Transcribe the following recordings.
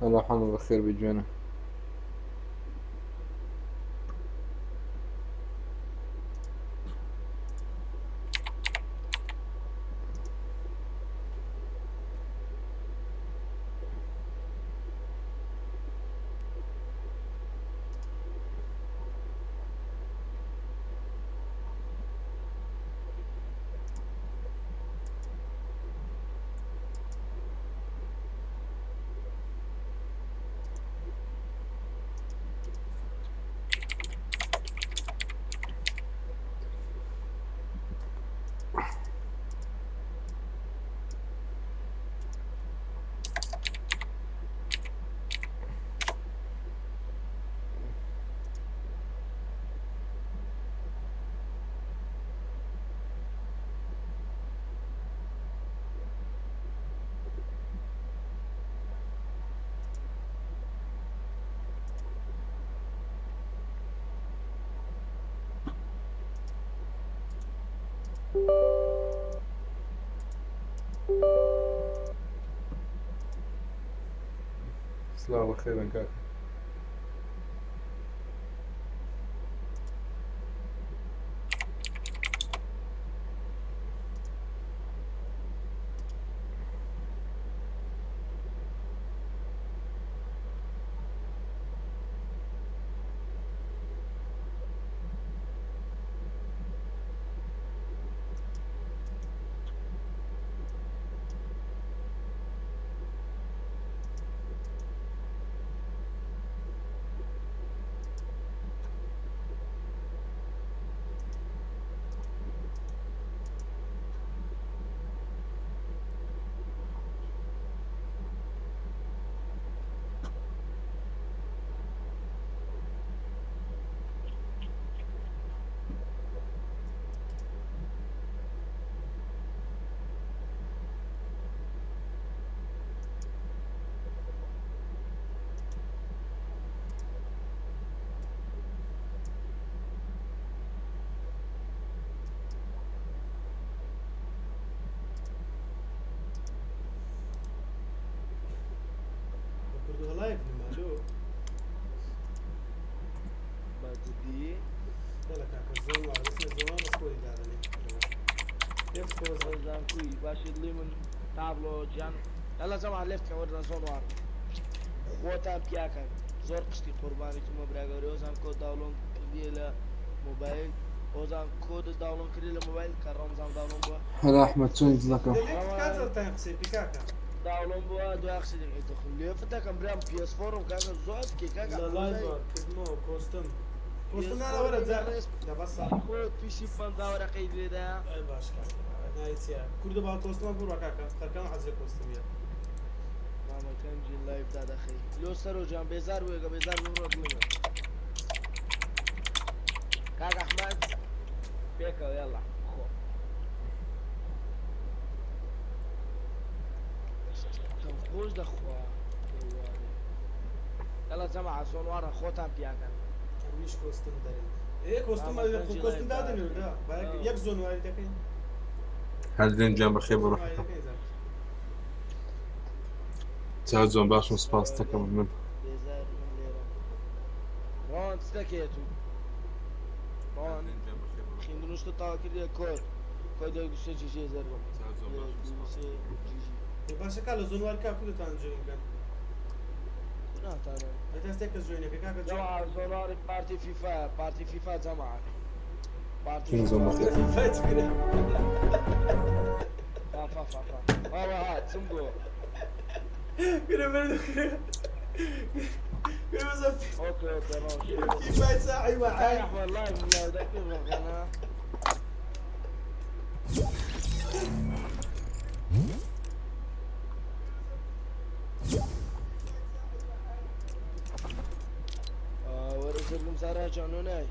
هلا حمد بخير بجونا. سڵاو بەخێربێن کاکە. کوردو لايف نما لو. بە جدی؟ بەڵێ کاکە، زۆر وار بەس زۆر بەس خۆی دادەنێ. لێفت خۆ زۆر. زان کوی باشی دڵی من تابلۆ گیان. یالا جەماعە لێفت کە وەرنە زۆر وار خۆتان پیاکەن. زۆر قشتی قوربانی تومە برا گەورە. ئۆزان کۆد داونلۆد کردیە لە مۆبایل. ئۆزان کۆد داونلۆد کردی لە مۆبایل کە ڕەمزان داونلۆد بووە. هەلا ئەحمەد چۆنی دڵەکەم؟ لێفت کاتە تایم قسەی پی کاکە. داونلۆد بووە دوای قسەی دەکەی تخم. لێفت دەکەم برام PS4 کاکە زۆر بکەی کاکە. لە لایڤ کردمەوە کۆستم. کۆستم نانا PS4 وەرە جا ڕێز لە بەسە. خۆ پیسی 50 وەرەقەی لێدایە. ئەی باش کاکە. ناوی چییە؟ کوردە با کۆستمە بڕوا کاکە. خەرکان حەزی کۆستمیە. مامەکەم جین لایڤ دادەخەی. لۆ سەرۆ جان بێزار بووێگە بێزار بوو بڕۆ دڵی من. کاک ئەحمەد پێکەوە یاڵا خۆ. چەند خۆش دەخوا. یاڵا جەماعە زۆن وارە خۆتان پیاکەن. منیش کۆستم دەرێ. ئێ کۆستم مامەکەم جی کۆستم لایڤ دادەنێ دادەخەی. دا. با یەک زۆن واری دەکەین. هەردوون گیان بەخێر زۆن بڕۆ. واری دەکەین زان. چاو جۆن باشم سپاس دەکەم من. بێزار من لێرە. ڕۆن چ دەکەیت و؟ ڕۆن خوێندنوشتە تاوا کردیە کۆد. کۆد 1 2 3 جیجی زەربم. 1 2 3 جیجی. باشە کا لە زۆن وار کا کو دەتان جوین کەن. کو ناتانن. ئەی تا کەس جوینەکە کاکە جوین. جەماعە زۆنواری پارتی فیفا پارتی فیفا جەماعە. پارتی چون زۆن فیفا. بەخێر. فیفا چ کرا؟ فا فا فا فا. وا ها چم بۆ. کرا بەر. Okay okay ڕۆژ فیفای ساحی وعای والله لا دقيقة انا وەرە سارا جانۆ نای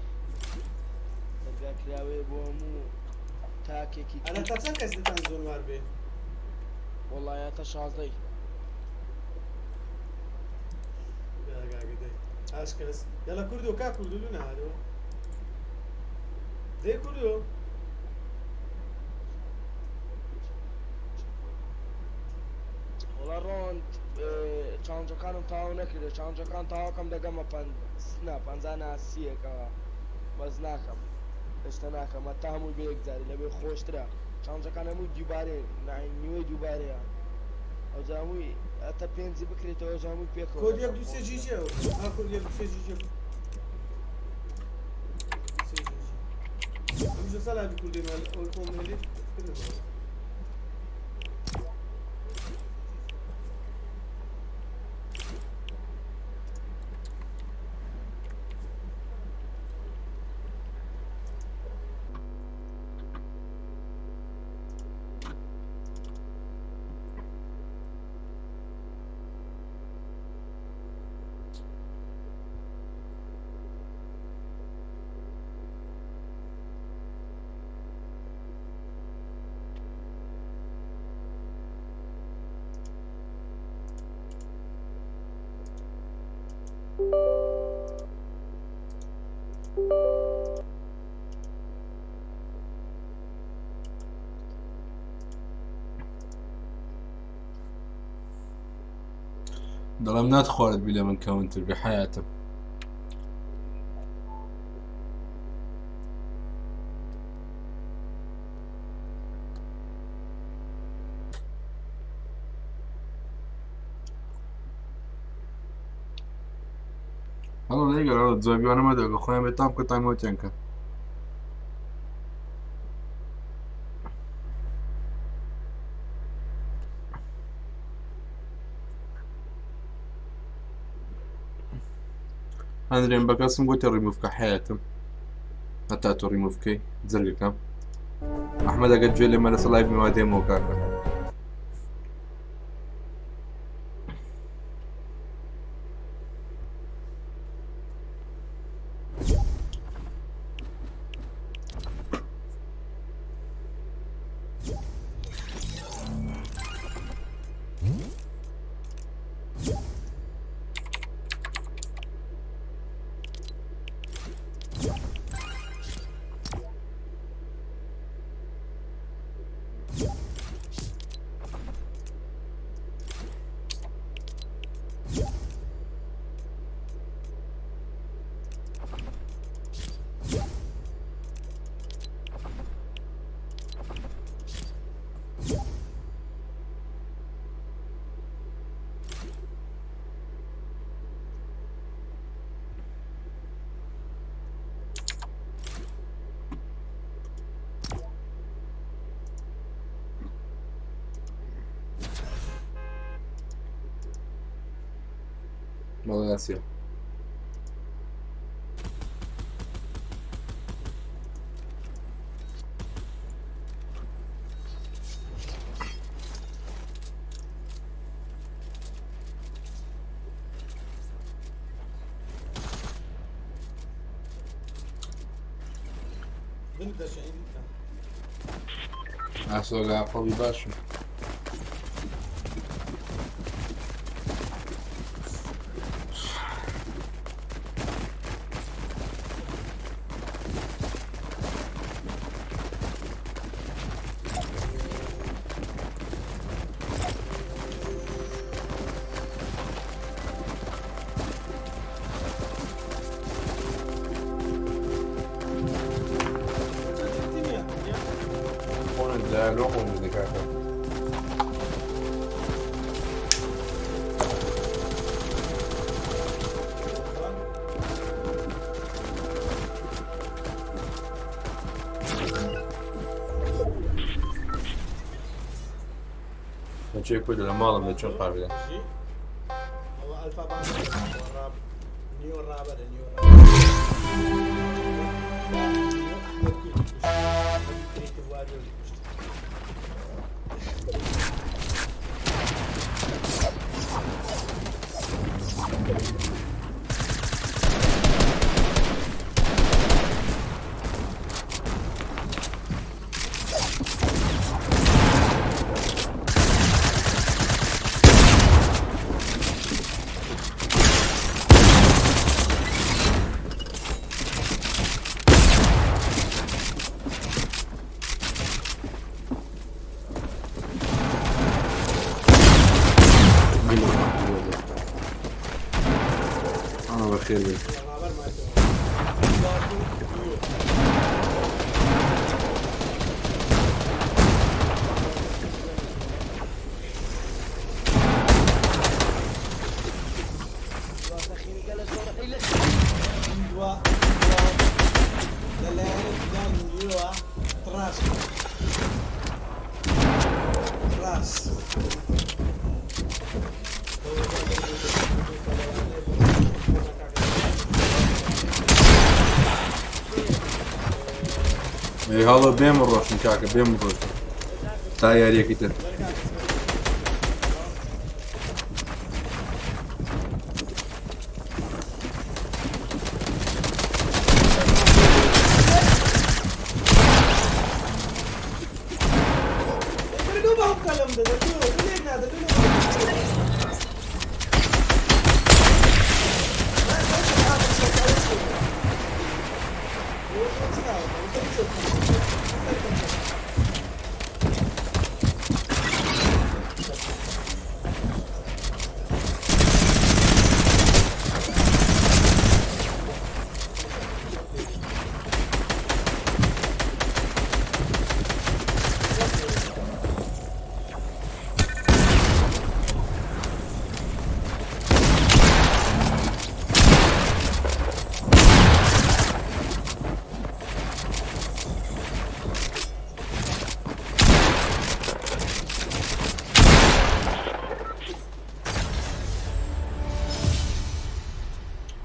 دەرگا کراوەیە بۆ هەموو تاکێکی ئەرە تا چەند کەس دەتان zone war بێ؟ وەڵا یا تا شازدەی. يلا قاعد اش کەس يلا کوردۆ کا کوردو لو نهادۆ دەی کوردۆ. وەڵا ڕۆند challenge ەکانم تەواو نەکردێ، challenge ەکان تەواوکەم دەگەمە نا پەنجا ناسیەکەوە، بەس ناکەم هێشتا ناکەم هەتا هەمووی بە یەکجاری لەبێ خۆشترە. challenge ەکان هەمووی دووبارەیە، نیوەی دووبارەیە، ئەوجا هەمووی هەتا پێنجی بکرێتەوە ئەوجا هەمووی پێکەوە کۆد یەک دەکەم. دوو سێ جی خۆشترە. جی ها کۆد یەک دوو سێ جی جی سێ جی جی ئەم جۆ سالا کوردی مال ئەو کۆم هێلێ. دەڵێم ناتخوارد بی لە من counter بێ حیاتم. هەڵۆ نەیگەر هەڵۆ جوابیوانە مەدەگە خۆیان بێتام کە تایمەوتیان کە هەندرێن بە کەسم گوتی ڕیموف کە حیاتم هەتا تۆ ڕیموف کەی جەرگەکەم. ئەحمەد ئەگەر گوێ لێمە لەسەر live میوا دێمەوە کاکە. بەڵێ ئاسیا. دەنگ دەشعین. ئاسۆگا قەڵی باشم. خۆنت دا لۆ خۆم دەدە کاکە. بەچێ کوردە لە ماڵم لە چۆن قابلە. ئەوە ئەلفا ڕاب. نیۆ ڕابەرە نیۆ ڕابەر نیۆ ئەحمەد کوردی کوشت ئەحمەدی کرێتیڤ واریۆری کوشت. ئا بەخێر بێی. ڕابەر ماتەوە باکو نیۆ. واتەخینگە لە زۆر ئەی لە دوا لەلایەن دان نیۆوە تڕاش کرا. تڕاش. ئەی هەڵۆ بێم ڕۆشن کاکە بێم ڕۆشن تا یاریەکی تر.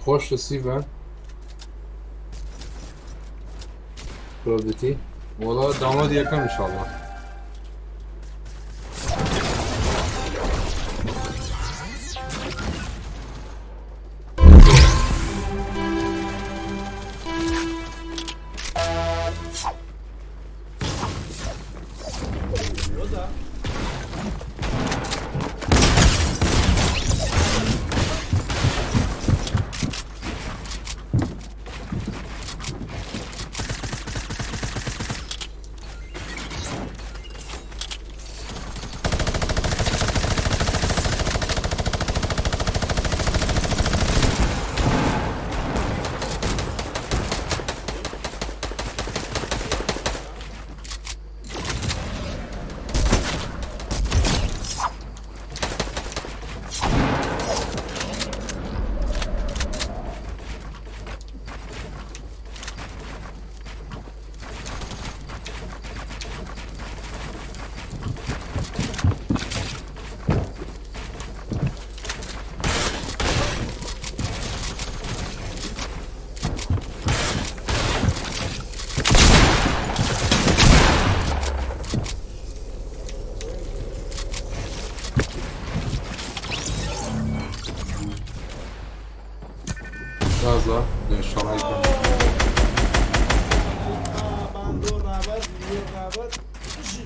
خۆشە سیڤان پرۆدتی وەڵا داونلۆد یەکەم ئینشاڵڵا. تازە شەڕای کەم. باندۆ ڕابەر نیۆ ڕابەر بژی.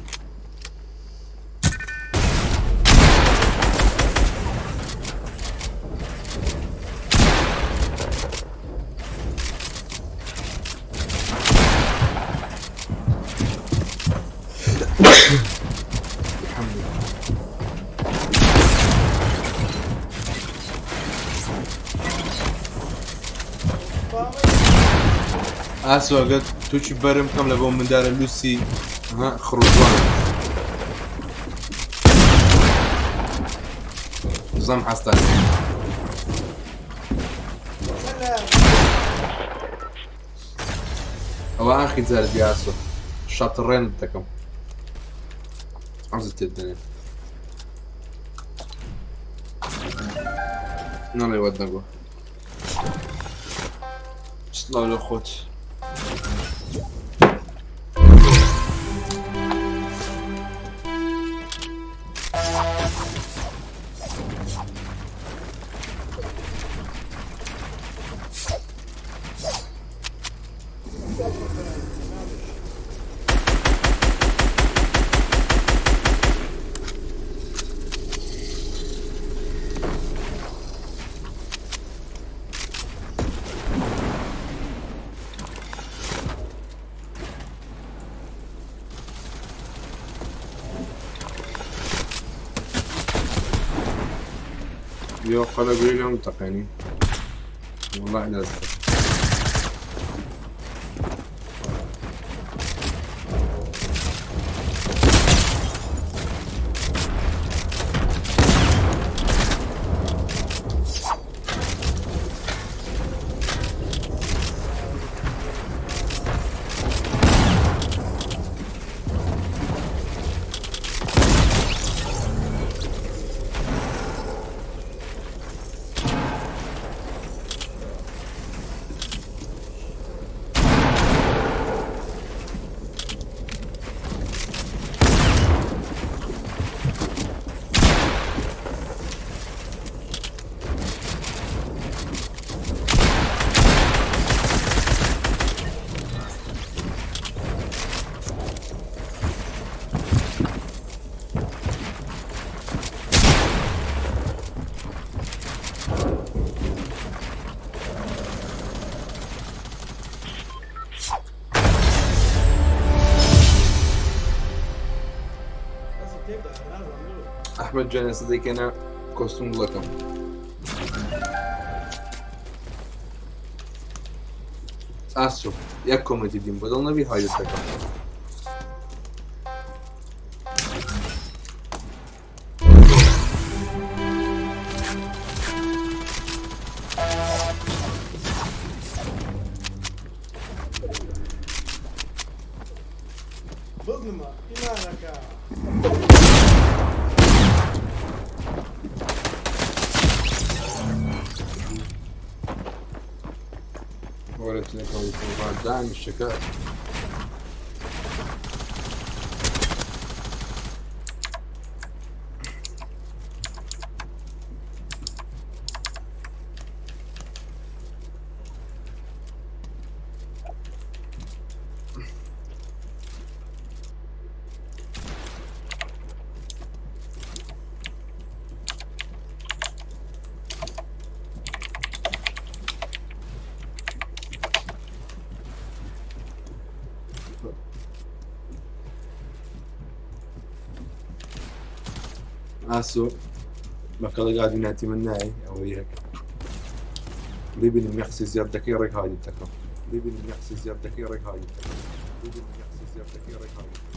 ئاسۆ ئەگەر تووشی بەرم بکەم لە بۆ مندارە لوسی ها خڕوجوان زەم حەستان. ئەوە ئاخی جار بی ئاسۆ شەتڕێنت دەکەم عەزت تێدەنێ نەڵێ وەت نەگۆ. سڵاو لە خۆت. يا قلبي لم تقني والله لا. ئەحمەد جان ئێستا دەیکەنە کۆستوم گوڵەکەم. ئاسۆ یەک کۆمێنتی دیم بەدڵ نەبی هایدت دەکەم. بزنمە ئیمانەکە. داعم الشكاية. ئاسۆ بەکەڵی گادیناتی من نایە ئەوە یەک ببینم یەخسی زیاد دەکەی ڕێک هالی دەکەم. ببینم یەخسی زیاد دەکەی ڕێک هالی دەکەم. ببینم یەخسی زیاد دەکەی ڕێک هالی دەکەم.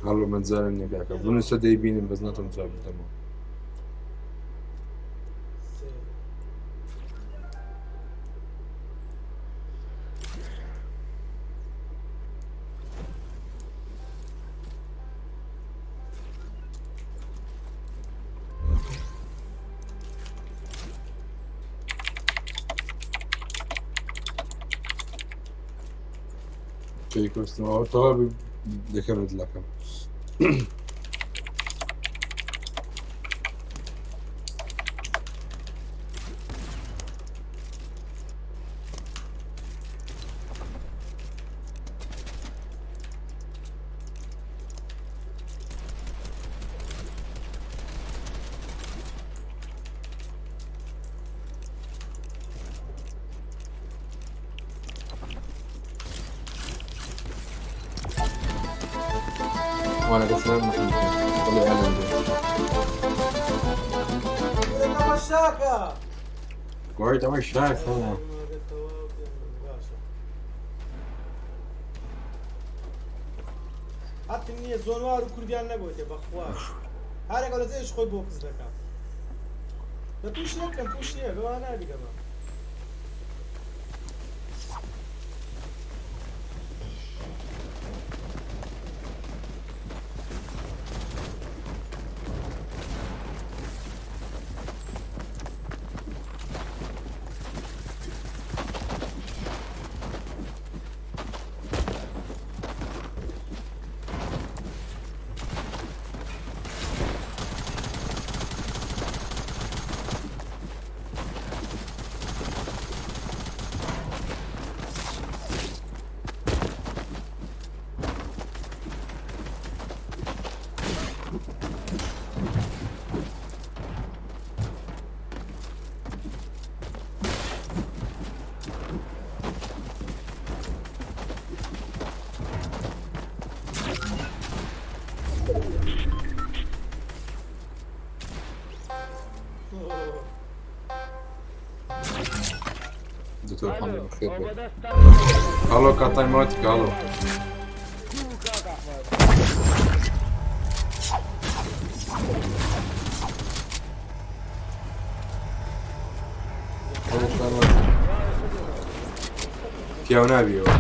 هەڵۆ من زانم نییە کاکە بنووسە دەیبینم بەس ناتوانم جواب بدەمەوە. کەی کۆستمەوە تەواو دەکەمت لەکەم. وعليكم السلام محمد. طلع اعلان. تەمەشاکە. گۆڕی تەمەشاکە. حەقی نییە زۆنوار و کوردیان نەگۆتێ بەخوا هەرێک لە جێش خۆی بۆ کز دەکا لە پوش یەکەم پوش یەک ئەوە نابی دەما. دکتۆر حەمە بەخێر بێ. هەڵۆ کاتای ماتیکە هەڵۆ. پیاو نابیەوە.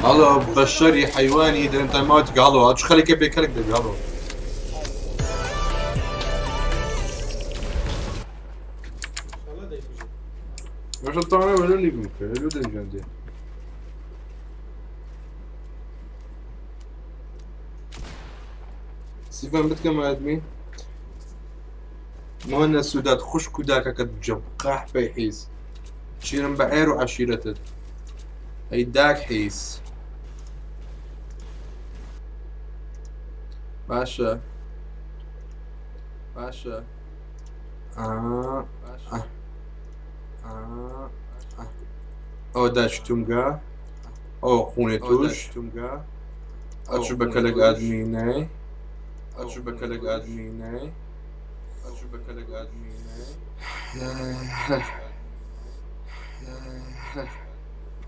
هەڵۆ بەشەری حەیوانی دەرم تای ماتیکە هەڵۆ ئەچ خەریکە بێکەلک دەبی هەڵۆ. باشە تاوانە وەلو لیبم کرد لو دەنگیان دێ. سیفان بتکەمە ئەدمین مهند سوداد خوشک و داکەکەت بجەم قاحپەی حیز شیرم بە عێر و عەشیرەتت ئەی داک حیز باشە باشە ئەوە داشتومگە ئەوە خونێ توش ئەچوو بە کەلک ئادمینەی ئەچوو بە کەلک ئادمینەی ئەچوو بە کەلک ئادمینەی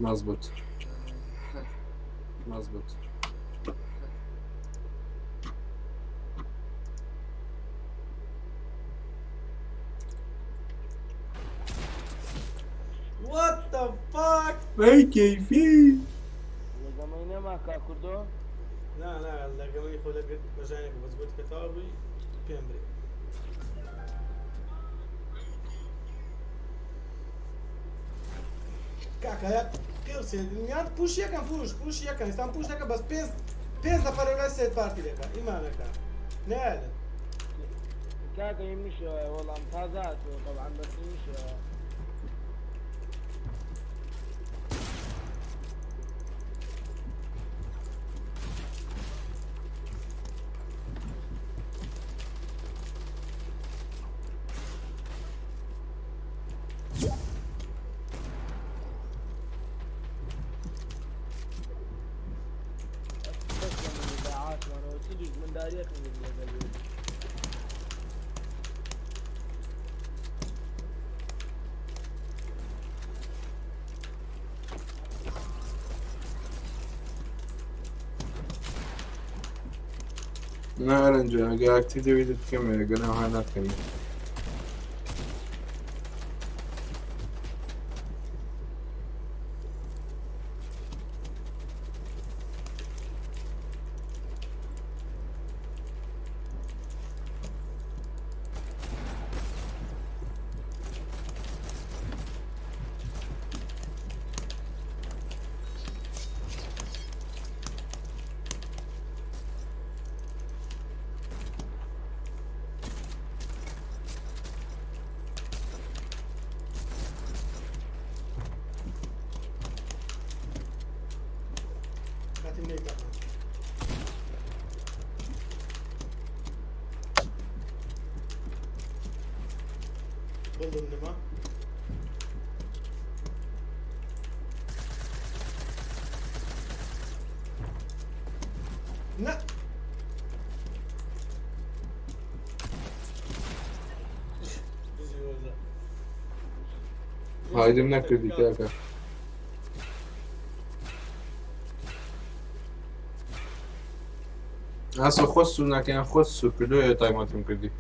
مەزبوط مەزبوط. What the fuck? ئەی کەیفی لەگەمەی نەما کا کوردۆ نا نا لەگەڵی خۆ لەگەت بەژانێک بەس گوت کە تەواو بووی پێم برێ. کاکە پێ یان پوش یەکەم پوش پوش یەکەم ئێستا پوش دەکە بەس پێنج پێنج نەفەر لای سێت پارتی دەکا ئیمانەکە نایەن. کاکە یمنیشەوە وەڵام تازە هاتووە طبعا بەس یمنیشەوە. نارنجە ئەگەر ئاکتیڤ دەبیت بکەمێ ئەگەر ناوها ناکەمێ. کاتیم نەیکا. بڵم نما. نا بژی وەزە. هایدم نەکردی کاکە. ئاسۆ خۆت سوور ناکەیان خۆت سوور کردو تایماتم کردی.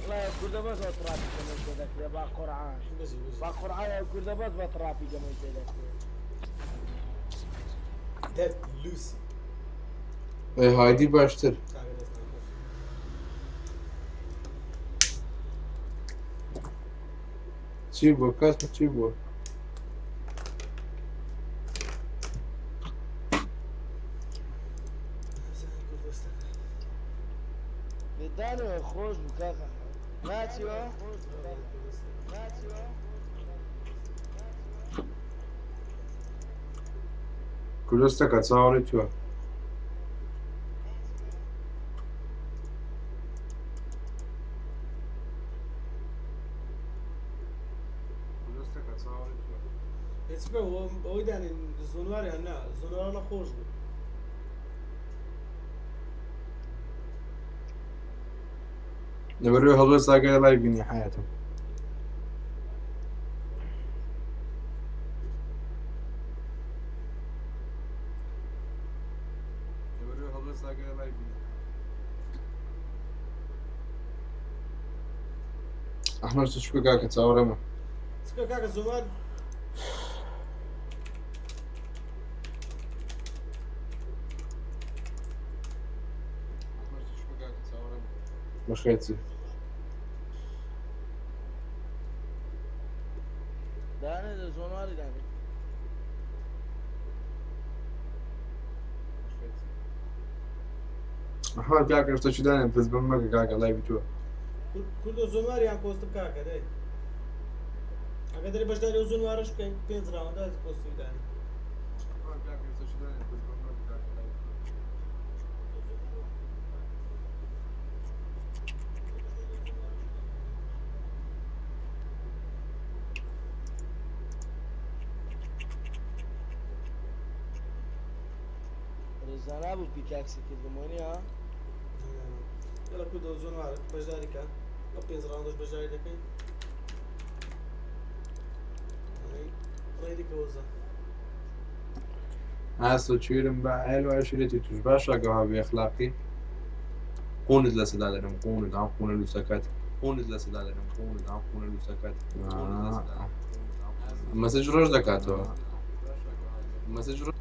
والله کوردە بەس بە تڕاپی گەمەی پێ دەکرێ با قورعان بزی بزی. با قورعان ئەو کوردە بەس بە تڕاپی گەمەی پێ دەکرێ. دەت لوسی. ئێ هایدی باشتر. کاکە دەست ناخۆش. چی بووە کاس چی بووە؟ بزانین کوردستان. لێدانەوە خۆش بوو کاکە ناچیوە ناچیوە کوردستەکە چاوەڕێی تۆ. هیچ بکە ئەوەی دانێن زۆنواریان نا زۆنوارە خۆش بوو. لەبەرەوەی هەڵوێست ئاگای لای بینی حیاتم. ئەحمەد چ بکە کاکە چاوەڕێمە. چ بکە کاکە زۆنوار بەخێرچی. دانێ لە زۆنواری دانێ. ئەحمەد کاکە شتەکی دانێ پس بم مەکە کاکە لای تۆ. کوردۆ زۆنواریان پۆست بکە کاکە دەی. ئەگە دەری بەشداری ئەو زۆنوارەش بکەین پێنج ڕاوندە پۆستی دانێ. ڕێزانا بوو پیکاکسی کردم وەنیە؟ یاڵا کوردۆ زۆنوار بەشداری کە ئەو پێنج ڕاوندەش بەشداری دەکەین. ڕێدی کەوزە. ئاسۆ چویرم بە عێل و عەشیرەتی توش باشە گەوا بێ ئەخلاقی قونت لە سەدا دەرم قونت ئەم قونە لوسەکەت قونت لە سەدا دەرم قونت ئەم قونە لوسەکەت مەسج ڕۆژ دەکاتەوە مەسج ڕۆژ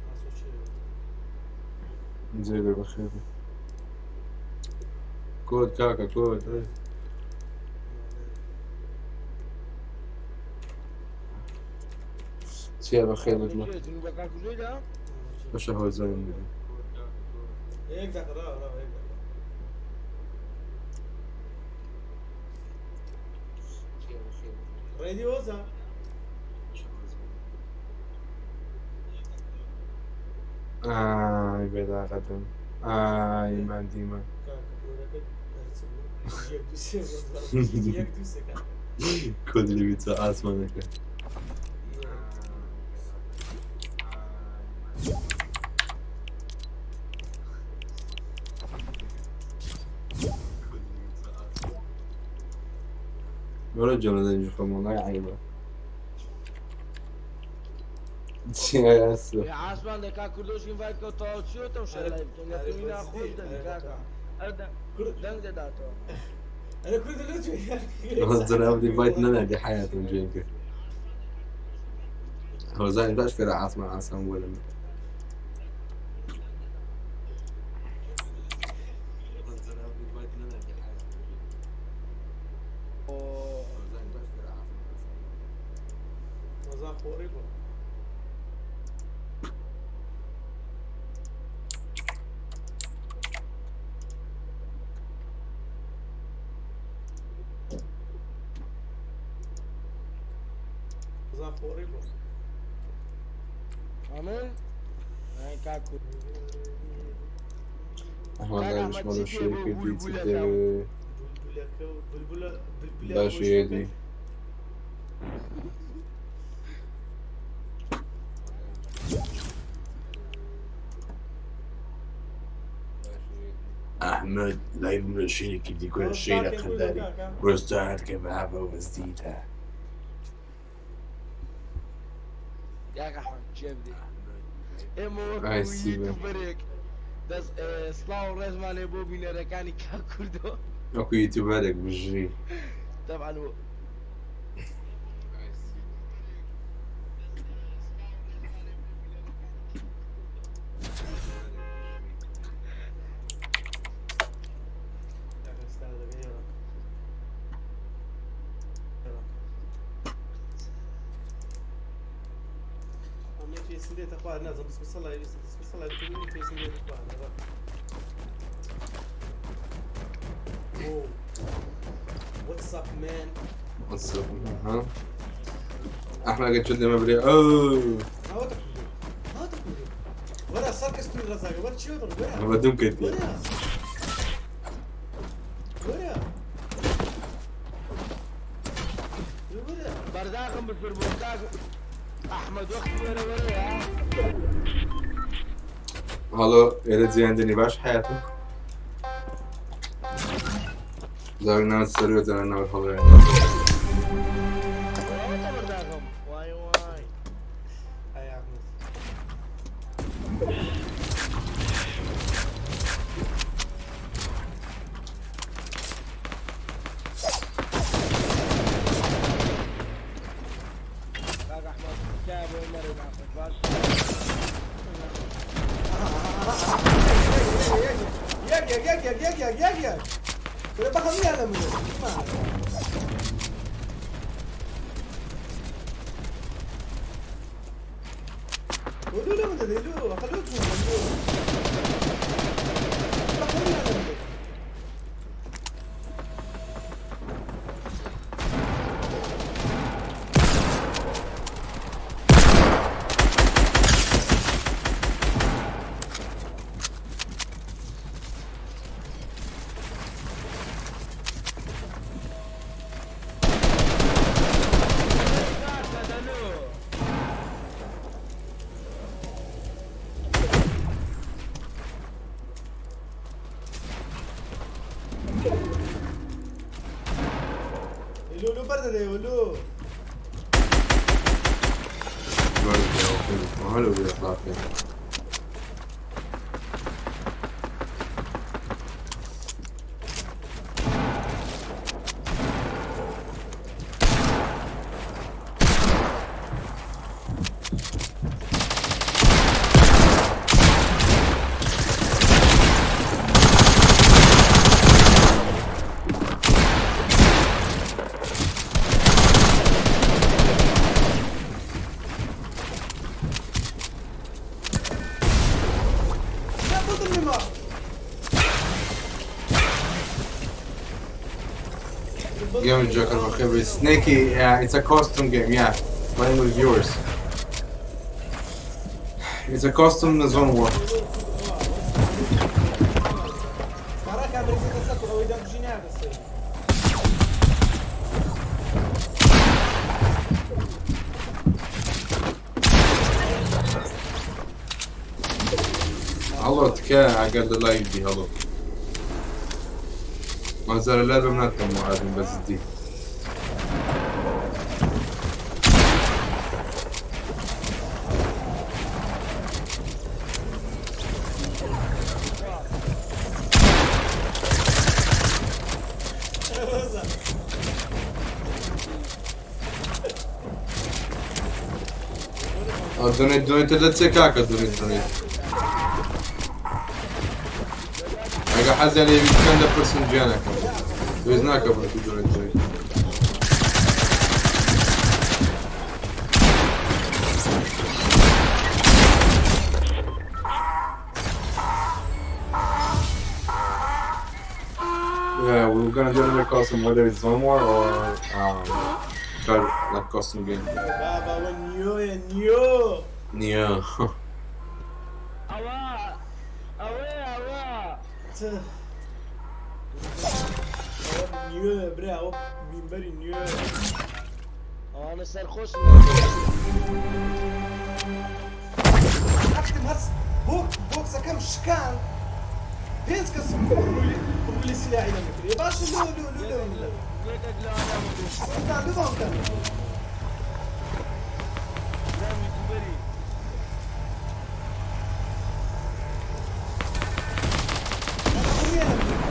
ئاسۆ چێ؟ جێگە بەخێر بێ. کۆت کاکە کۆت ئەی. چییە بەخێر بێت لەکوێ جنوبەکان کوژەیدا؟ بەشە هۆزانم بێ. یەک دقیقە ڕاوە ڕاوە یەک دقیقە. ڕێدی وەزە؟ ئای بێداقەتم ئای مادیمە. کاکە گۆرەکە هەرچی بوو. یەک دوو سێ یەک دوو سێ کاکە. کۆد لەویتە ئاسمانەکە. وەرە جەمە دەنگی خۆم وەڵای عەیبە. چییە ئاسۆ؟ ئێ عاسمان دەکا کوردۆش ئینڤایت کە تەواو چیەوە شە لای بکەم لە ئەرێ توی ناخۆش بەجدی، دەبی ئەرێ کاکە. ئەر کورد دەنگ دەداتەوە. ئەرێ کوردە لۆ چوی؟ جەناب ئینڤایت نەناردی حەیاتم جێن کرد. هۆزانی باش فێرە ئاسمان ئاسان بووە لە من. وەزا خۆڕی بوو. وەزا خۆڕی بوو. ئەمن؟ ئای کاکو. ئەحمەد کاک لای ئەحمەد بشمەڵە چی پێ بوو شێر کردی چ بولبولەکە؟ دەوێ بولبولەکە و بولبولە بولبولە باش خۆشیەکە. یێدی. ئەحمەد لای منە شیری کردی کورە شیرە قەنداری ڕۆستان کە بابە وەزدیتە. کاک ئەحمەد جێ بدەی ئێمە وەکو ئای سیبە. یوتیوبەرێک دەست سڵاو و ڕێزمان لێ بۆ بینەرەکانی کاک کوردۆ. وەکو یوتیوبەرێک بژی. تەبعەن و What's up man? What's up ها ئەحمەد ئەگەر چۆن لێمە برێ ئەو وەرە سەر کەس توی ڕەزاگە وەرە چی وەرە ئەمە دوم کردی وەرە وەرە وەرە بەرداخم بفر بۆ کاک ئەحمەد وەختی وەرە وەرە یا هەڵۆ ئێرە جیاندنی باش حیاتم زاوی ناوت سەروە جانە ناوت هەڵۆیە وەرە بەرداخم وای وای ئەی ئەحمەد کاک ئەحمەد تکایە بۆ مەرێ ناخۆش باش یەک یەک یەک یەک یەک یەک یەک یەک کورە بە هەموویان لە منە ولو لە من دەدەی لۆ خەلۆ بوو لۆ بە هەموویان لە من دەدەی. کاکە دەلۆ لۆ لۆ بەردەدەی لۆ هەلو بێخلاقی لا بۆتم نما Game Joker بەخێر Snakey yeah it's a custom game yeah playing with viewers it's a custom zone war کارا کامرەکە سەر ئەوەی دەمژی ناگەسێ هەڵۆ تکایە ئەگەر لە لایڤ بی هەڵۆ مەزەرە لای بەم ناکەم وعدم بە جدی ئەو دۆنێت دۆنێتە لە چێ کاکە دۆنێت دۆنێت ئەگە حەزیان لێ بکەن دەپرسن گیانەکەم وێز ناکە بۆ تو دۆنێت دۆنێت Yeah, we're gonna do another custom, whether it's Zone War or try like custom game. بابا وە نیۆیە نیۆ Yeah. ئەوە ئەوەیە ئەوە ئەوە نیۆیە برا ئەوە مینبەری نیۆیە. ئەوانە سەرخۆشن. ئەکتم هەر بۆکسەکەم شکان پێنج کەس ڕووی سلاحی لە من کرد باشە لۆ لۆ لۆ لۆ لۆ یەکێک لەوانە سوڵتان لۆ باوکتان برام یوتیوبەری. ڕوویە لە من.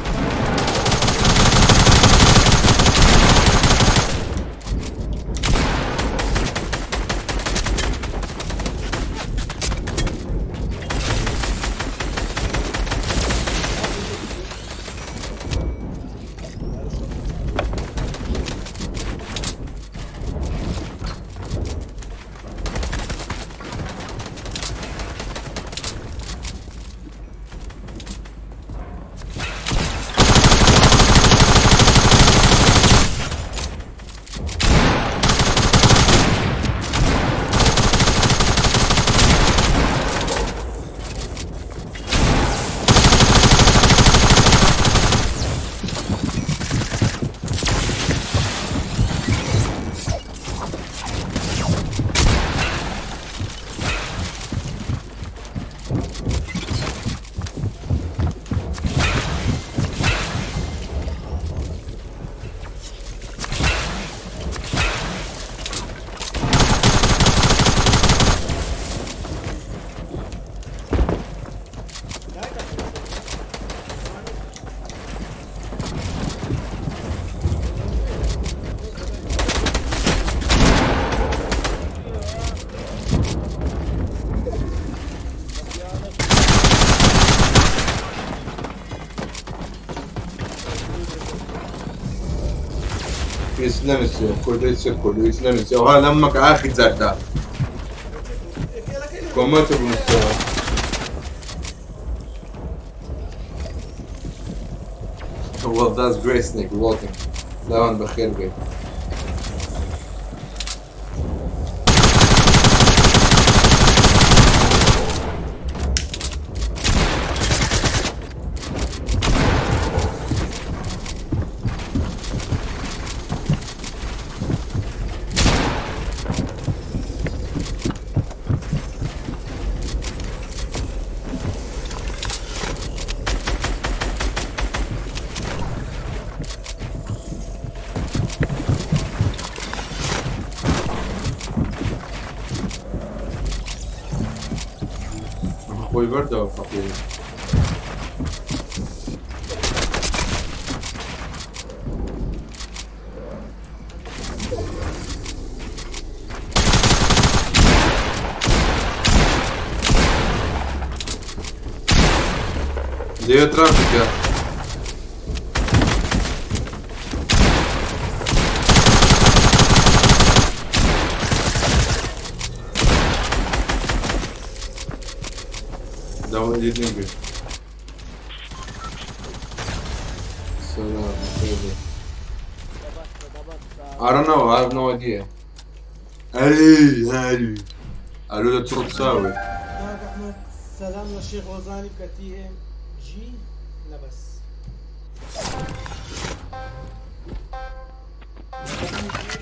يسلم كله كله يسلم وهذا لمك اخي زردا كومنت بمستوى. Well, that's great, Snake. Welcome. لا بخير بي. خۆی بەردەوە فەقیر. لێ ترافیکە. Download English. So, crazy. I don't know. I have no idea. Hey, hey. قالوا له تروح تساوي. کاک ئەحمەد سەلام لە شێخ هۆزانی بکە TMG نەبەس.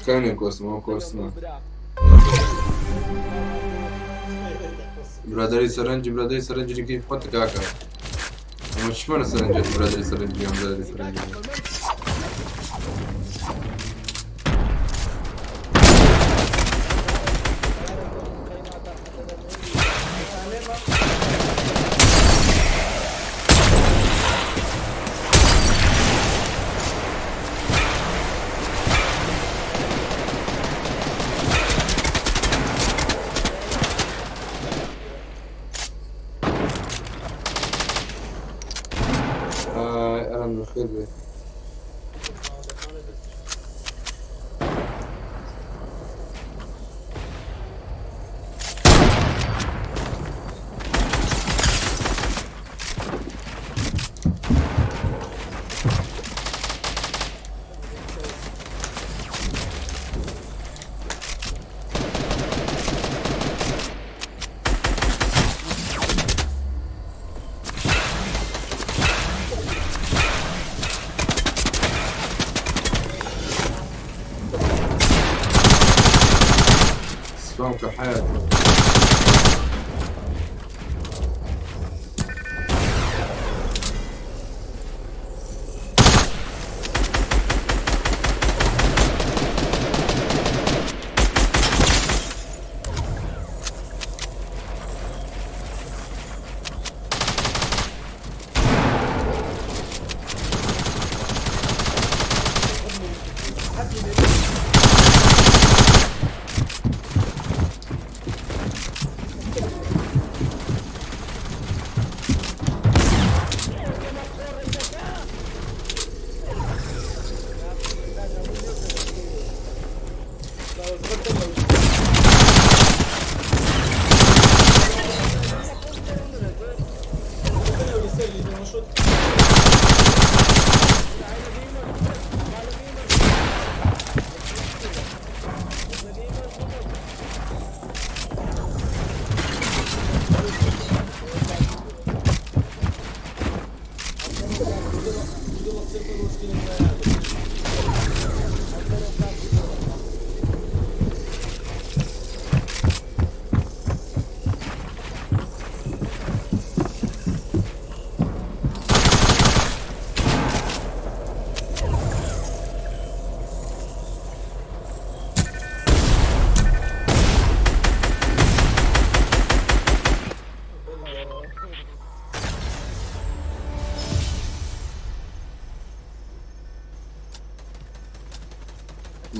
كان كوسما كوسما. برادري سرنجي برادري سرنجي كيف قلت كاكا. مش من سرنجي برادري سرنجي برادري سرنجي. اهلا بخير بيه.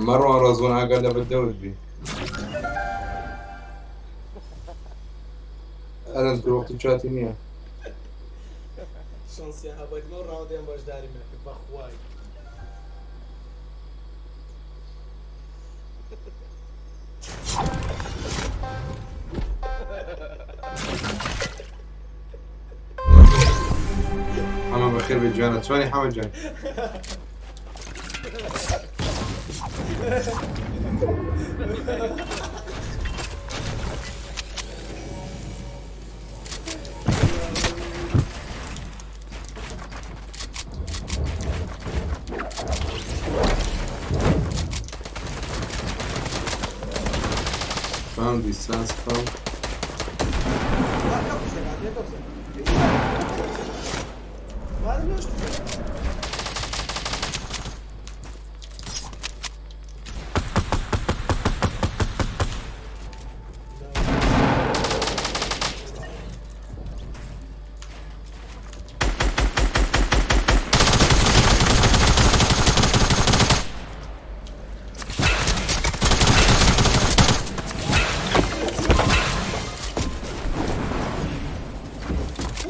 مەڕوان ڕەزوان ئاگا لە بەدەوت بی. ئەرەن تۆ وەختی چاتی نییە. شانسیان هەبێت لەو ڕاوندەیان بەشداری نەکرد بەخوای. حەمە بەخێر بێ جوانە چۆنی حەمە جان؟ Found distance from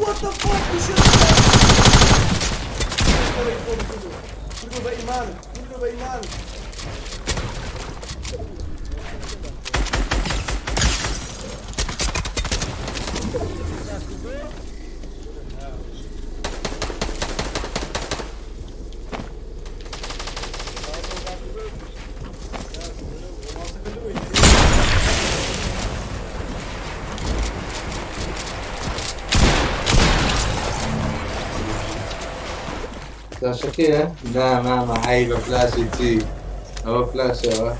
What the fuck? كله بإيمانك كله بإيمانك. فلاشەکەیە؟ نا مامە عەیبە فلاشی چی؟ ئەوە فلاشەوە.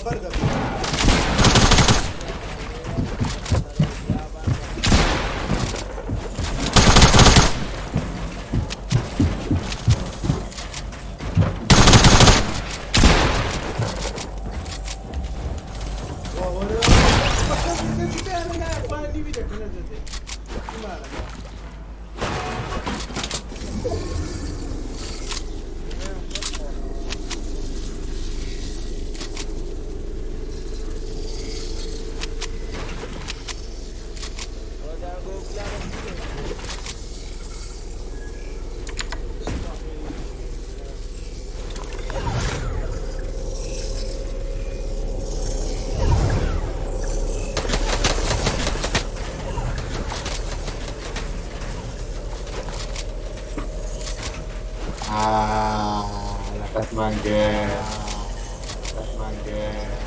بەردە. لەقەتمان گرت لەقەتمان گرت.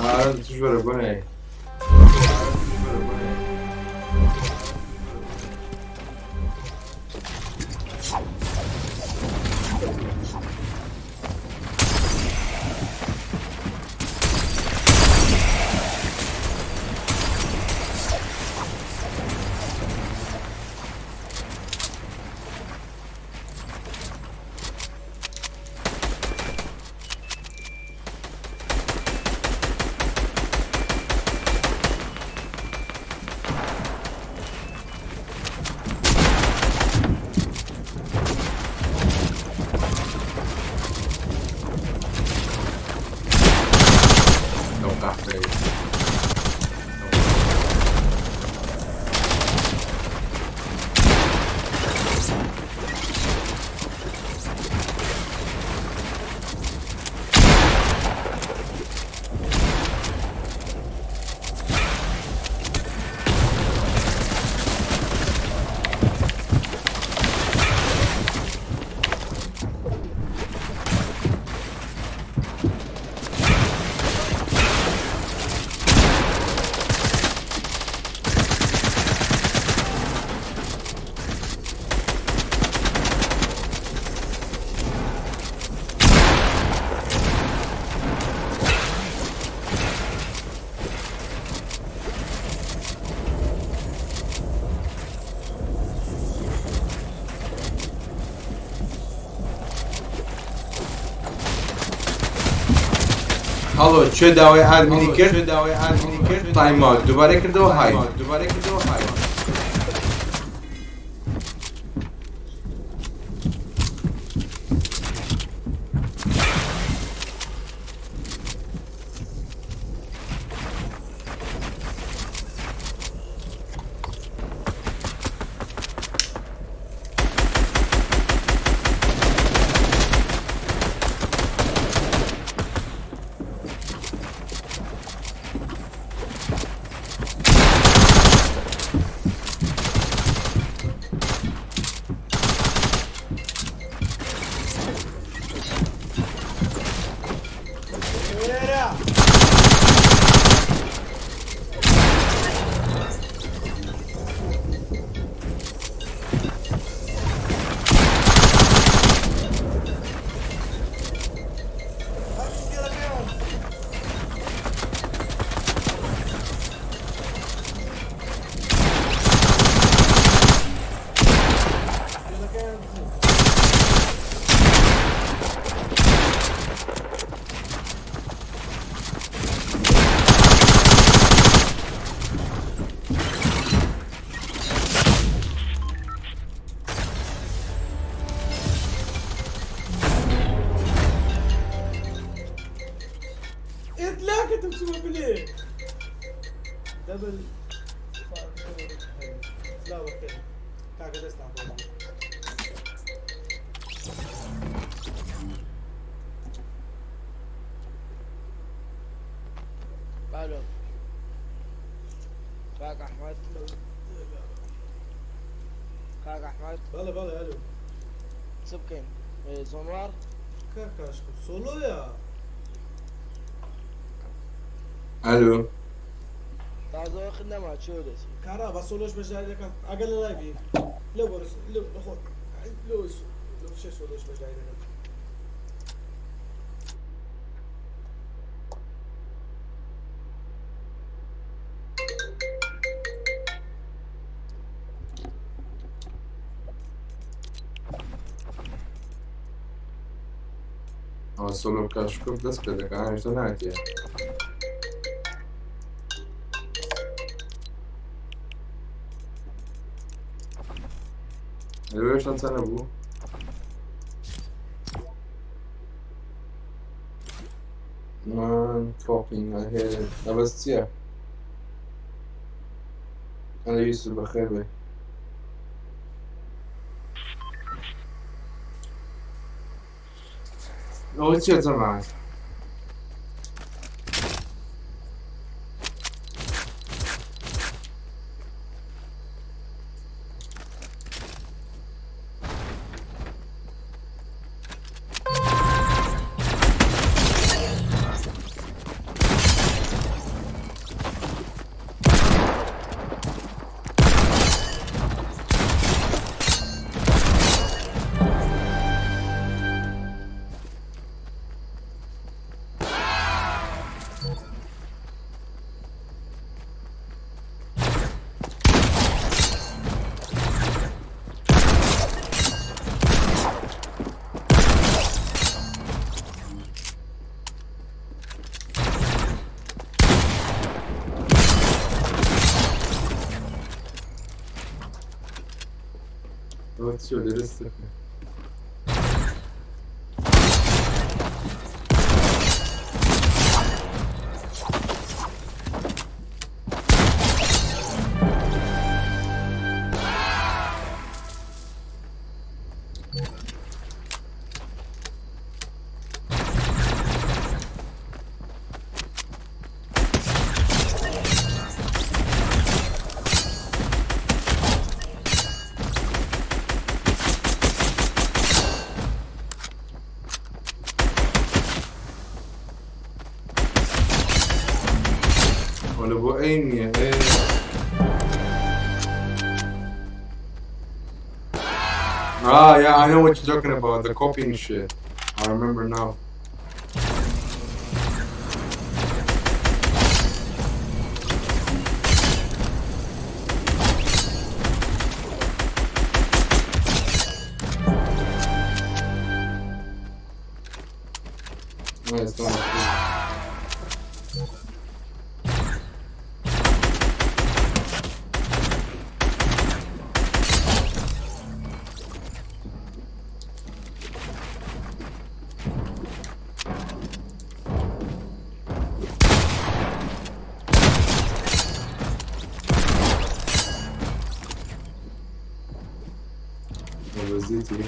ئارم توش بەرە بۆنێ. هەڵۆ چێ داوای ئادمینی کرد داوای ئادمینی کرد تایم ئاوت دووبارە کردەوە های دووبارە کردەوە های. لێرە هەر گێڵەکەیان دزی. ئێتلاکەتم چووە بلێ دەبل سلاو بەخێر کاکە دەستان خۆش بێ. ئالۆ کاک ئەحمەد کاک ئەحمەد. بەڵێ بەڵێ ئەلو. چ بکەین zone war؟ کاکاشکم سۆلۆیە. ئەلۆ. تازە وەخت نەما چێوە دەچی. کارا بە سۆلۆش بەشداری دەکەم ئەگەر لە live ی لەو بەرز لەو لەخۆ لەو لەو شێ سۆلۆش بەشداری دەکەم. ئەوە سۆلۆ بکە شکر دەست پێ دەکا هێشتا ناتیە. لەوێ هێشتا چەنە بوو؟ Man fucking I hate it. ئەبەس چییە؟ ئەلە یوسف بەخێر بێ. ئەوە چییە جەماعەت؟ ئەوە چییە لێرە سەکە؟ ولا بۆ ئەی نییە ئێ. Ah, yeah, I know what you're talking about. The copying shit. I remember now. No, it's not. بەزیتی.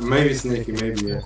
Maybe sneaky, maybe yeah.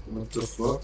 What the fuck?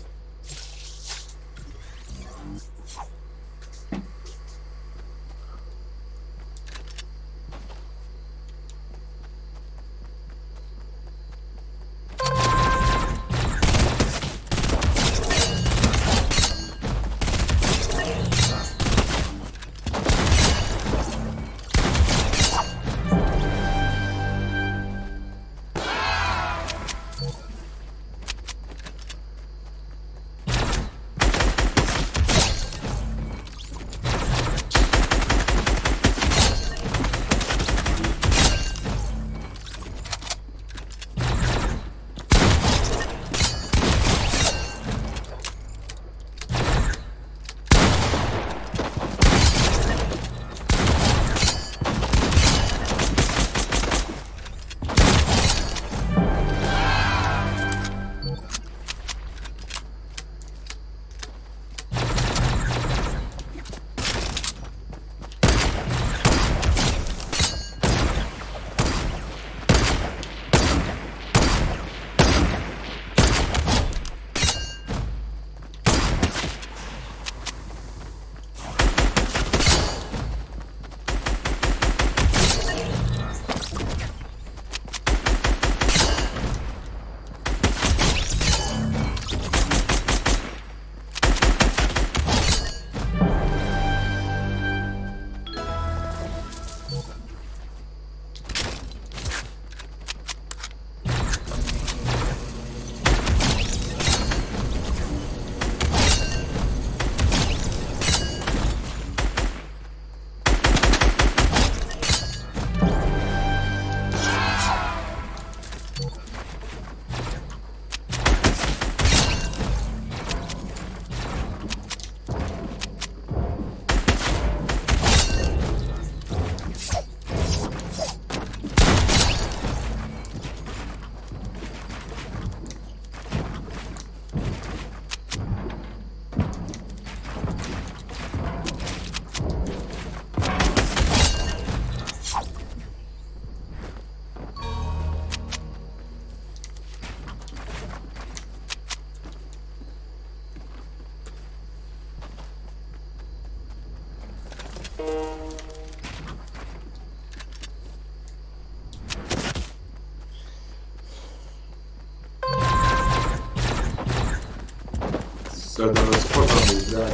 گەردەنە سپۆرتان بوو.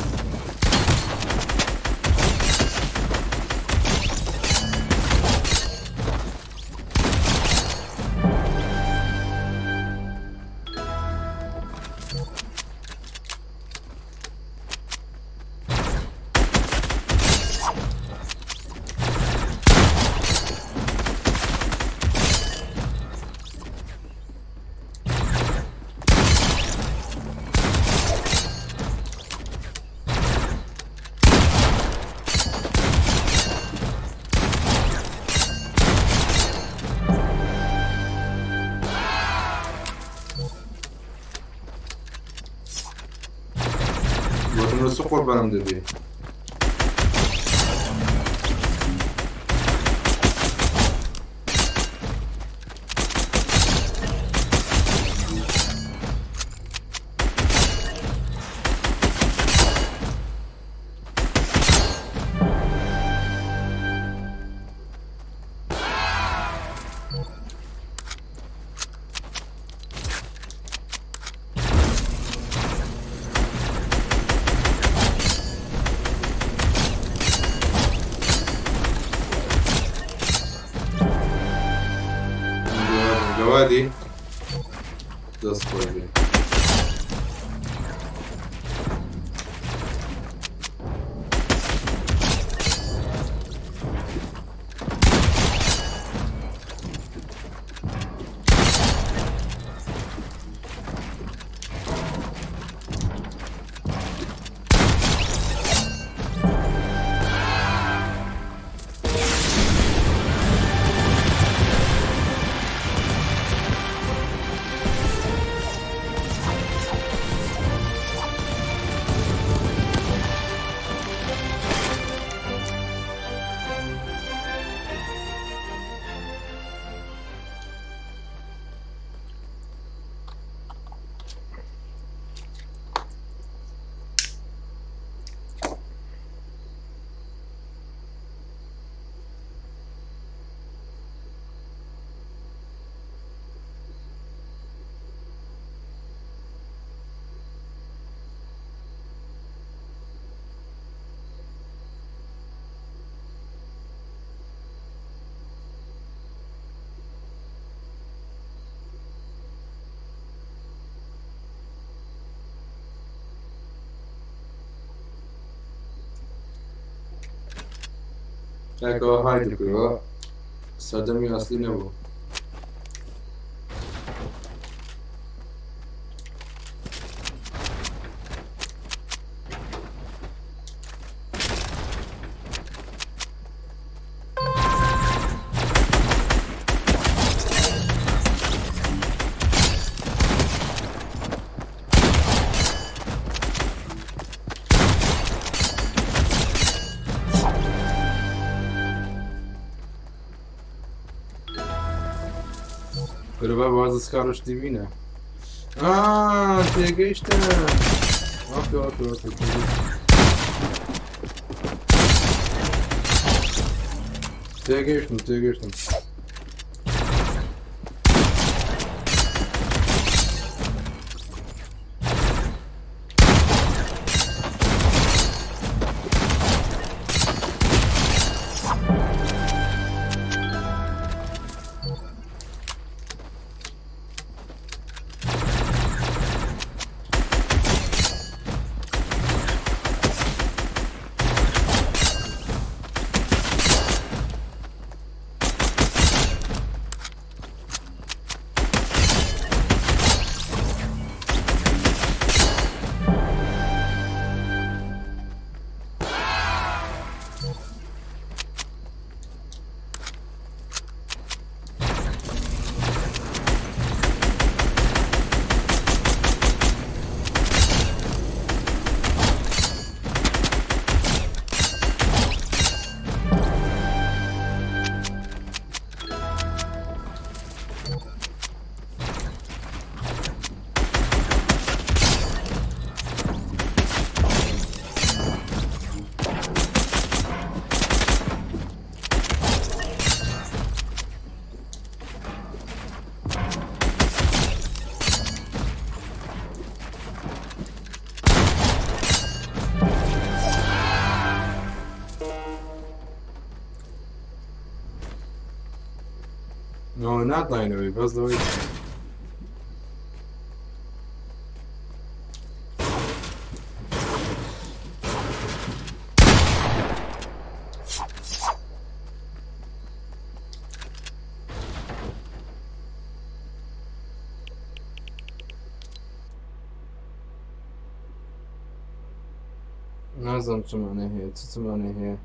گۆتم لە چ قوربانم دەبێ؟ گەوادی دەست خۆش بێ. کاکەوە های دەکەوە سەردەمی ئەسلی نەبوو. بەرە با باز شتی بینە. تێگەیشتم. okay okay okay تێگەیشتم تێگەیشتم. لەوە ناتوانینەوەی بەس لەوەی نازانم چمانە هەیە چ چمانە هەیە.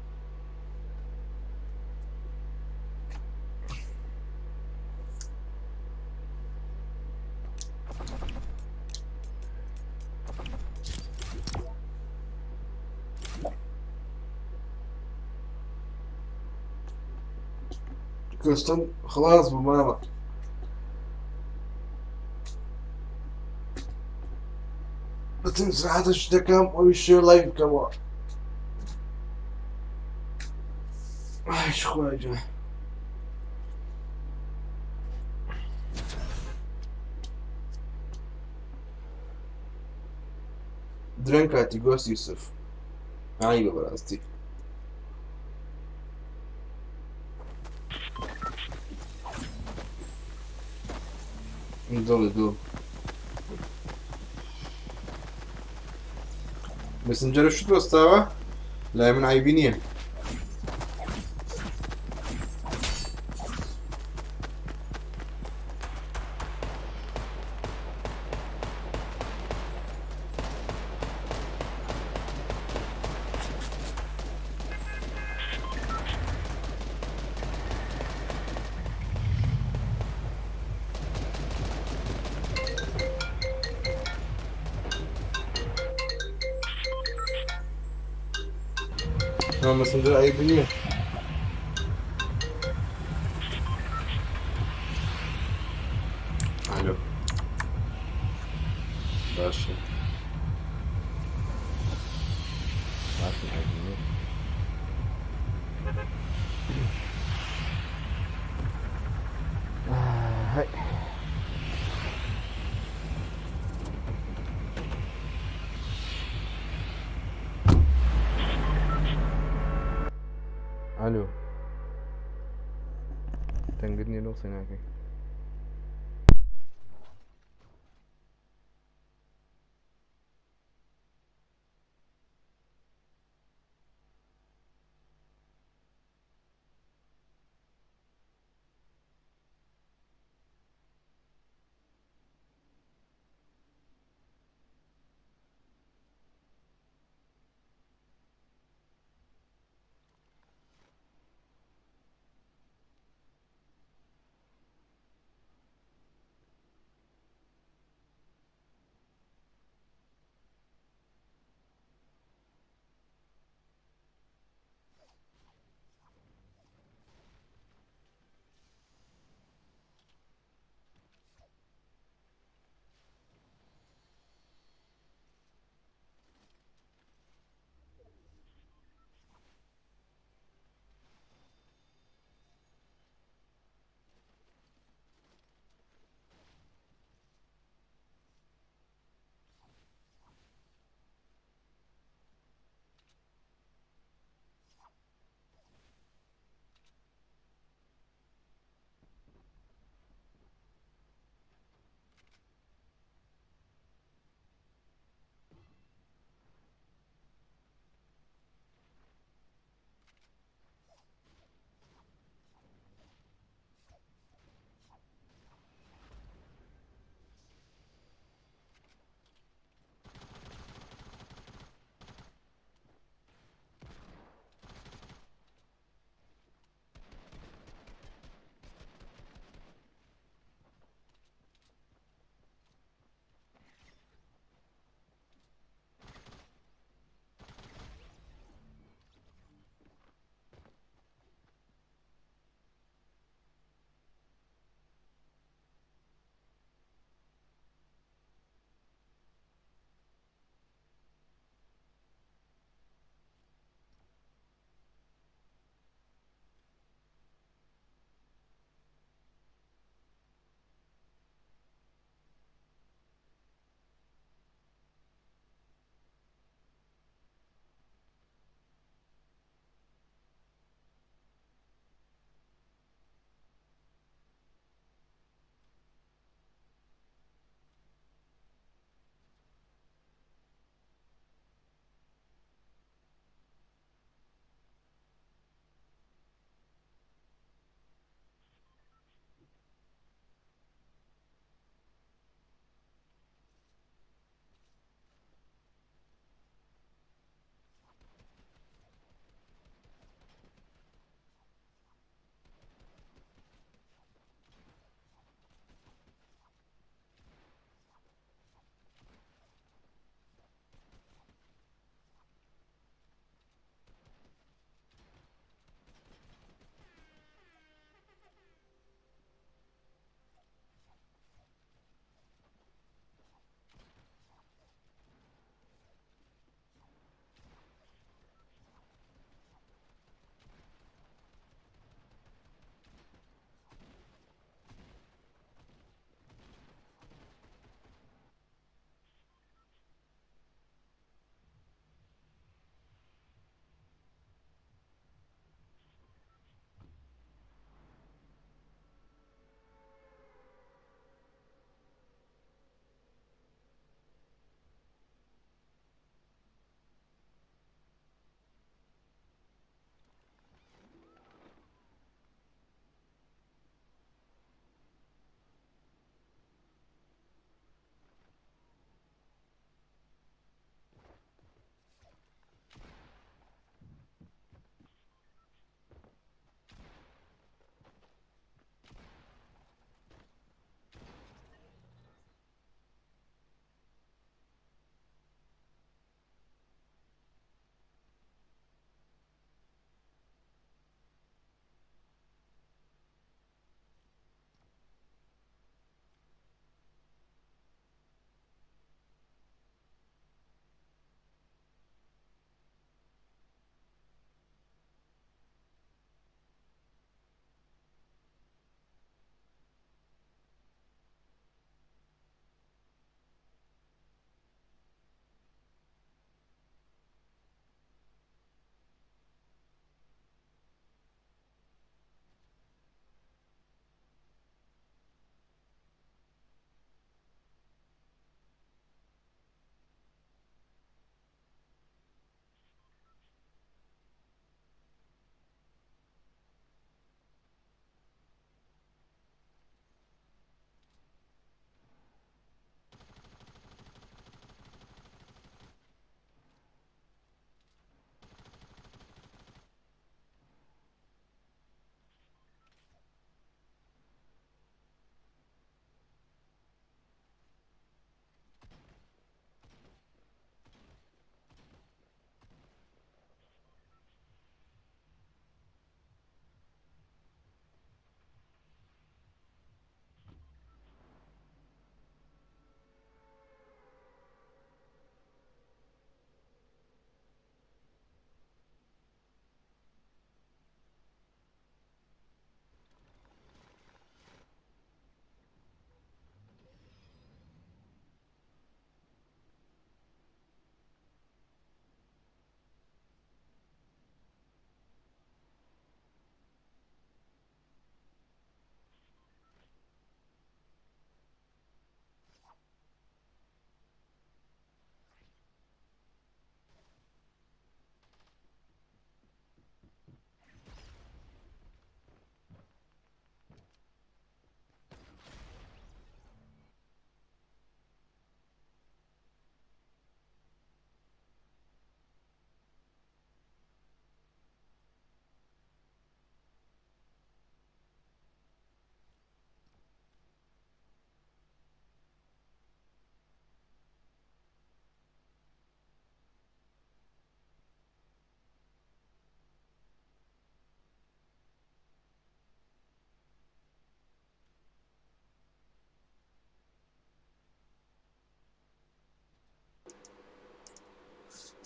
کوشتن خلاص بوو مامە. بچم ساعتە شتەکەم ئەوی شێ لایڤ بکەمەوە. ئایش خوای جا. درەنگ کاتی گۆست یوسف عیبە بەڕاستی. دڵی دڵ مەسنجەرە شت وەستاوە لای من عیبی نییە. مەسنجەر عیبی نییە. ئالۆ باشە باشە عیبی نییە. هەی. ئالۆ دەنگت نییە لۆ قسەی ناکەی.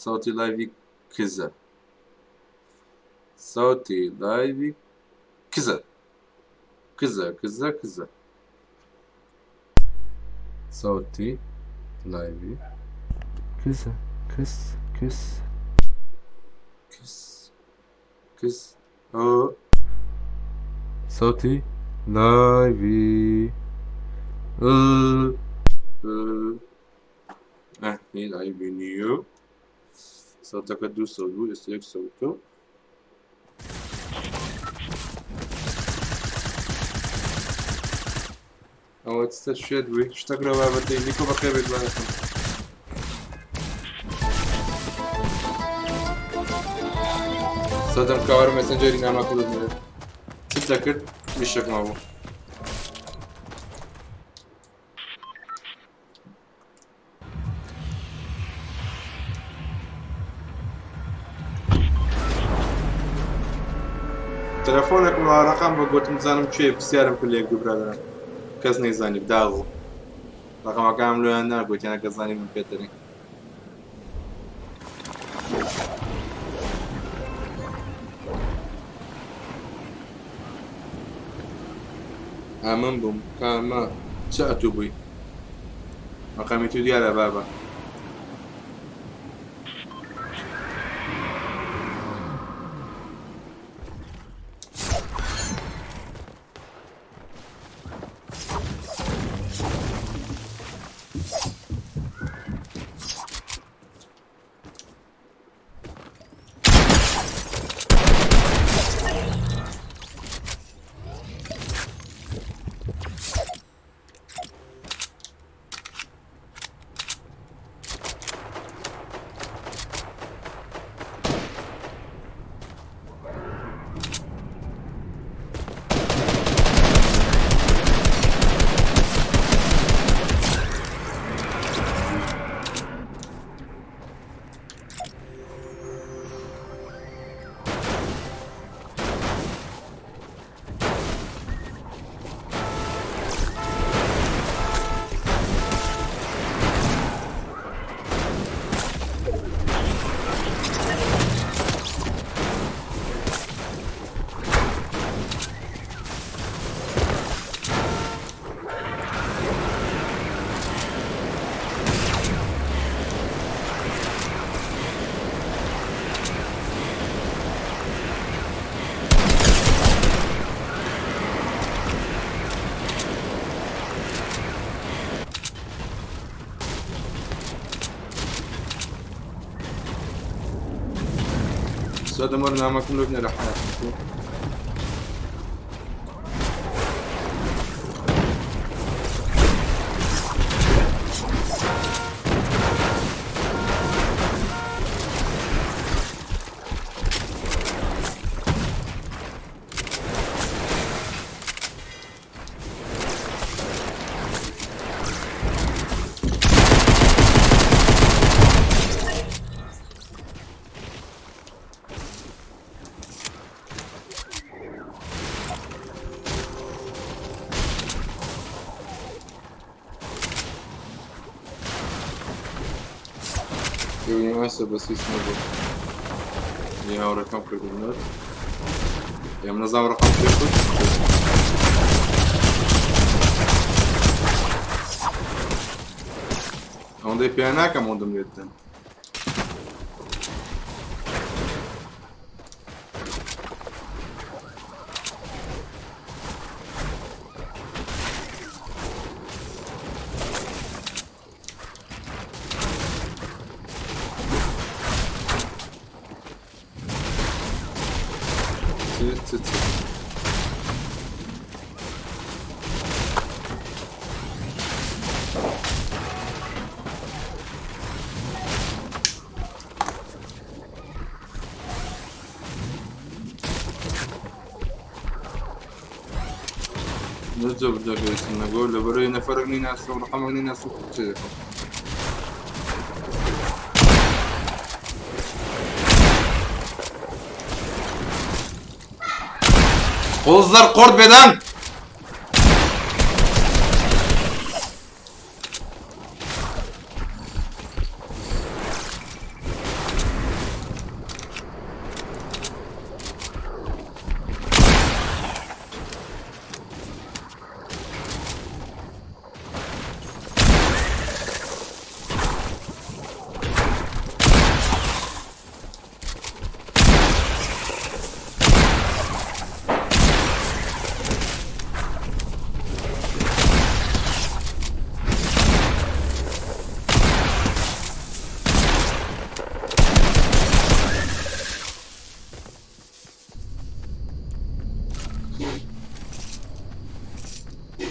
سەوتی live ی کزە. سەوتی live ی کزە. کزە کزە کزە. سەوتی live ی کزە کز کز کز کز ئۆ سەوتی live ی ئەهی live ی نییە. سەوتەکە دوو سەوت بوو ئێستا یەک سەوتە. ئەوە چتە شێت بووی شتەک لە بابەتەی نیکۆ بەخێر بێت بارەکەم. سەدەم کاوەرە مێسنجەری نامەکە دەدرێت چت دەکرد ئیشێک مابوو. تەلەفۆنێکم لە ڕەقەم بە گوتم بزانم کێ پرسیارم کرد لە یەک دوو برادەرم کەس نەیزانی داغ بوو ڕەقەمەکانم لۆیان نارد گوتیان کەس زانی من پێت دەرێ. ئەمن بووم کامە چ ئەتوو بووی ڕەقەمی تو دیارە بابە. سادە مەر نامەکەم لۆ بنێرە حەیاتم. ئێستا بەسیس نەبوو هاوڕەکەم کردنەوە ئێمە نەزانم ڕقم پێ کرد. ئەوەندەی پێ ناکەم ئەوەندەم لێ بدەن. چ چ چ نەجە بدەگەیتن نەگۆ لەبەرەوەی نەفەرەک نیناسم ڕقەمەک نیناسم چ دەکەم. قۆزەر قۆرت بێدەن.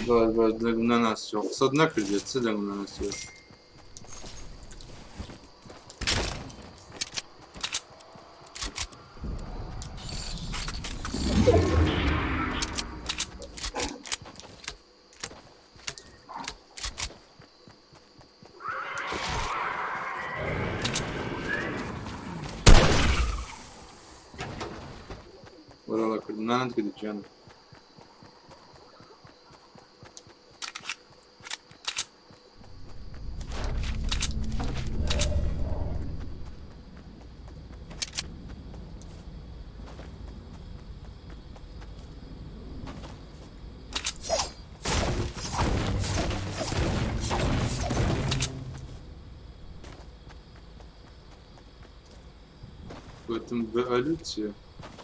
باش باش دەنگم ناناسیەوە قسەت نەکردێت چ دەنگم ناناسیەوە وەرەڵا کردم نانت کردی گیانم گوتم بەئەلو چییە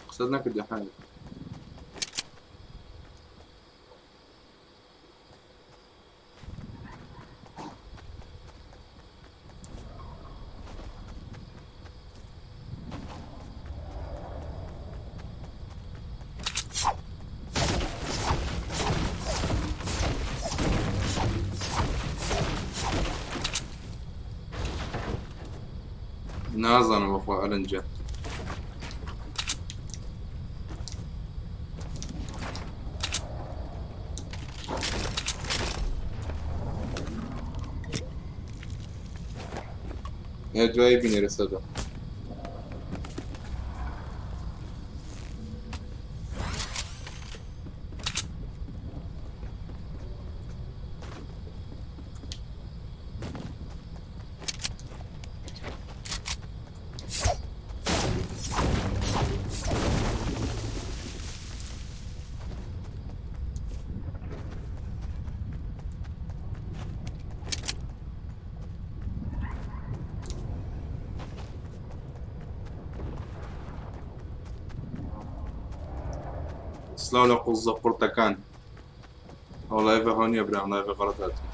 قسەت نەکردی حالی نازانم بەخوا ئەلەنجە دوایی بینێرە سەدا سلاو لە قوزە قورتەکان ئەو لایڤە هەو نییە برام لایڤە غەڵەت هاتوو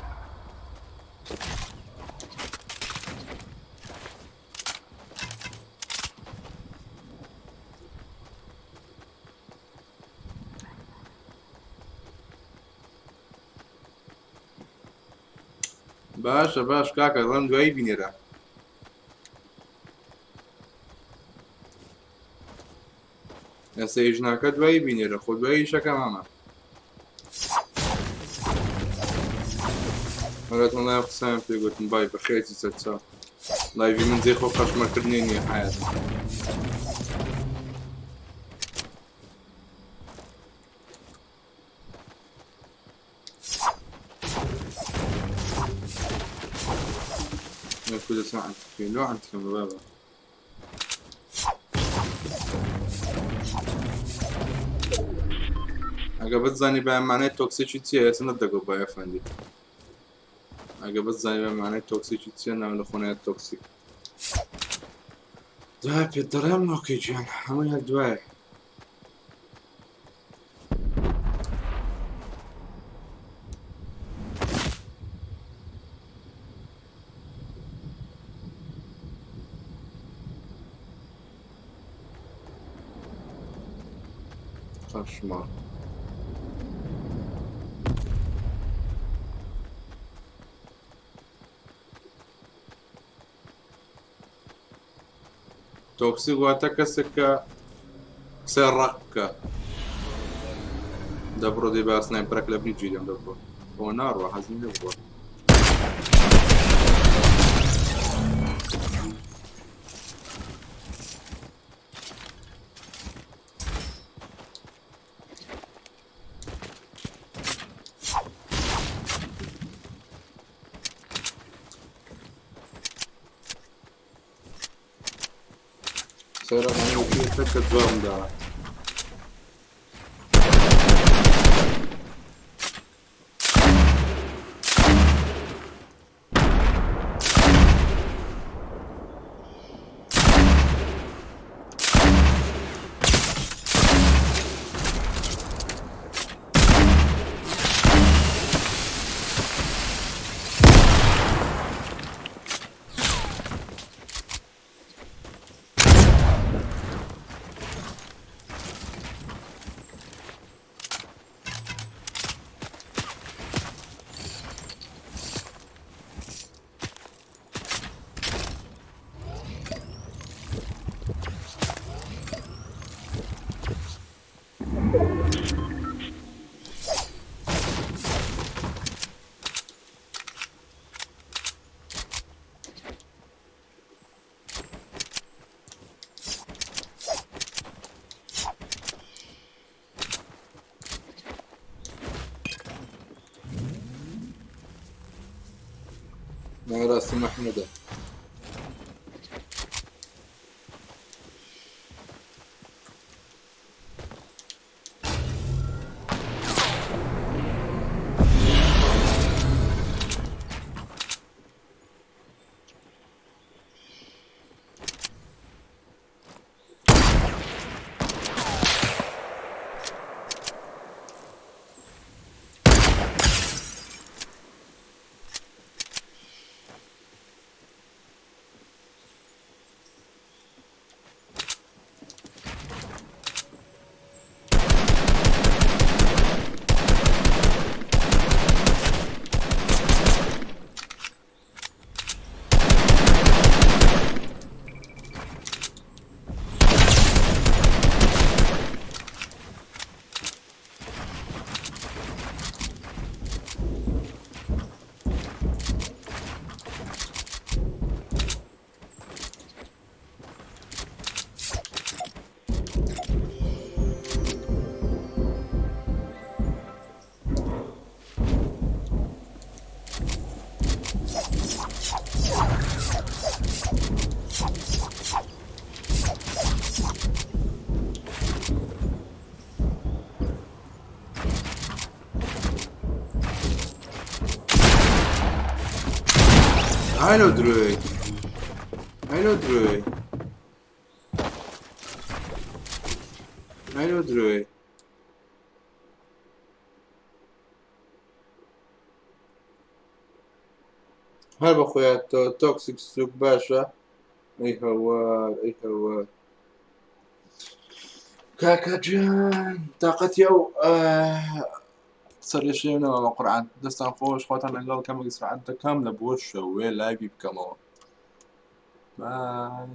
باشە باش کاکە دەڵێم دوایی بینێرە ئێستا ژناکە دوایی بینێرە خۆ دوایی شەکە مامە وەرەتم لای قسەیان پێ گوتم بای بەخێرتی سەرچاو لایڤی من جێ خۆ قەشمەکردنی نییە حیات كل ساعة لو عندكم بابا ئەگە بتزانی بە معنای تۆکسیکی چییە ئێستا نەتدەگوت بە ئەفەندی ئەگە بتزانی بە معنای تۆکسیکی چییە ناو لە خۆنایە تۆکسیک دوای پێت دەڵێم نۆکەی گیان هەمووی هەر دوایە قەشمەڕ تۆکسیک واتە کەسێک کە قسەی ڕەق بکە دەبڕۆ دەی باس نایپەرەک لە بنی جوی دەم دەبڕۆ بۆ ناڕۆ حەزم لێ بڕۆ سەیرە کە جوابم داوە. ناوەڕاستی مەحمودە. هەلۆ درۆی هەلۆ درۆی هەلۆ درۆی هەر بە خۆیان تۆ تۆکسیک سوک باشە ئەی هەوار ئەی هەوار کاکە گیان تاقەتی ئەو سەرێشێ نەوە بە قورئان دەستان خۆش خۆتان لەگەڵ کەمێک ئیسراحەت دەکەم لە بۆ شەوێ لایڤی بکەمەوە بای.